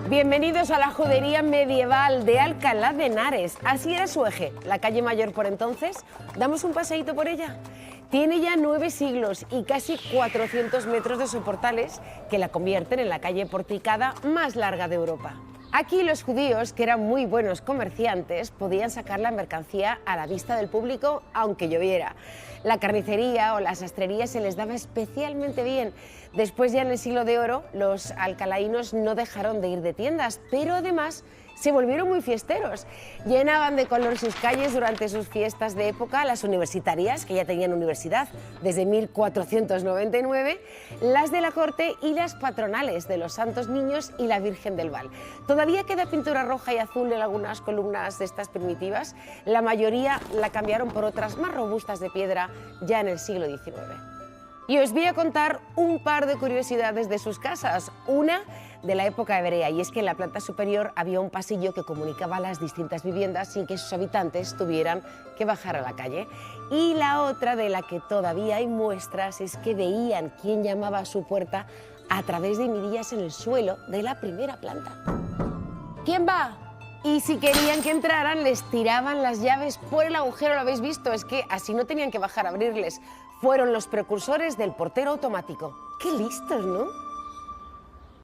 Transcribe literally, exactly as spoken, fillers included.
Bienvenidos a la judería medieval de Alcalá de Henares. Así era su eje, la calle mayor por entonces. ¿Damos un paseíto por ella? Tiene ya nueve siglos y casi cuatrocientos metros de soportales que la convierten en la calle porticada más larga de Europa. Aquí los judíos, que eran muy buenos comerciantes, podían sacar la mercancía a la vista del público, aunque lloviera. La carnicería o la sastrería se les daba especialmente bien. Después, ya en el Siglo de Oro, los alcalainos no dejaron de ir de tiendas, pero además se volvieron muy fiesteros. Llenaban de color sus calles durante sus fiestas de época, las universitarias, que ya tenían universidad desde mil cuatrocientos noventa y nueve, las de la corte y las patronales de los Santos Niños y la Virgen del Val. Todavía queda pintura roja y azul en algunas columnas de estas primitivas. La mayoría la cambiaron por otras más robustas de piedra ya en el siglo diecinueve. Y os voy a contar un par de curiosidades de sus casas. Una de la época hebrea, y es que en la planta superior había un pasillo que comunicaba las distintas viviendas sin que sus habitantes tuvieran que bajar a la calle. Y la otra de la que todavía hay muestras es que veían quién llamaba a su puerta a través de mirillas en el suelo de la primera planta. ¿Quién va? Y si querían que entraran, les tiraban las llaves por el agujero, lo habéis visto, es que así no tenían que bajar a abrirles. Fueron los precursores del portero automático. Qué listos, ¿no?